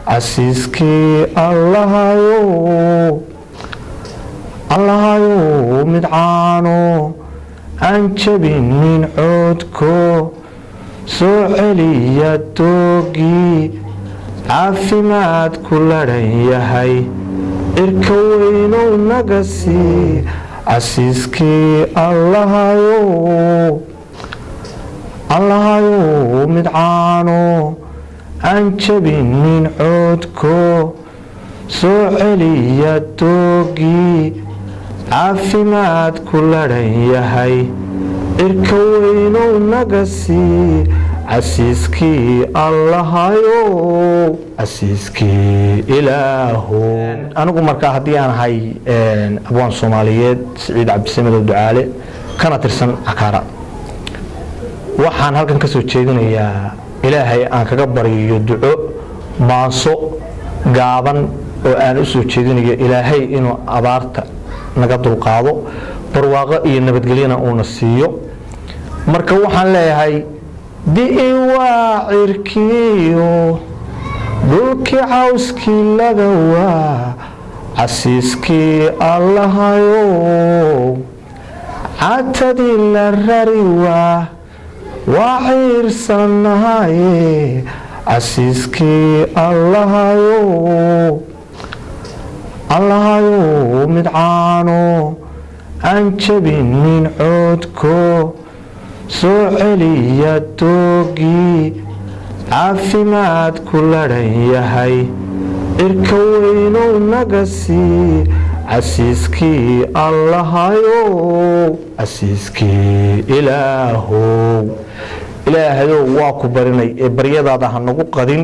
Casiiskii Allahayow, Allahayow, mid caano aan jabinin coodko, soo celiya doogii, caafimaad ku ladhan yahay, cirka weynow naga sii. Casiiskii Allahayow, Allahayow, mid caano aan jabinin coodko, soo celiya doogii, caafimaad ku ladhan yahay, cirka weynow naga sii. Casiiskii Allahayow, casiiskii Ilaahow. Anigu markaa haddii aan ahay abwaan Soomaaliyeed Siciid Cabdisamedow Ducaale, kana tirsan Cakaara, waxaan halkan ka soo jeedinayaa, Ilaahay aan kaga baryayo duco, maanso gaaban oo aan u soo jeedinayo Ilaahay inuu abaarta naga dulqaado, barwaaqo iyo nabadgelyana uuna siiyo. Marka waxaan leeyahay: di'i waa cirkiyo dhulkii cawskii laga waa, casiiskii Allahayow, catadii la rari waa ciirsanahaye. Casiiskii Allahayow, Allahayow, mid caano aan jabinin coodko, soo celiya doogii, caafimaad ku ladhan yahay, cirka weynow naga sii. Casiiskii Allahayow, casiiskii Ilaahow, Ilaahayow, waa ku barinay ee baryadaada ha nagu qadin.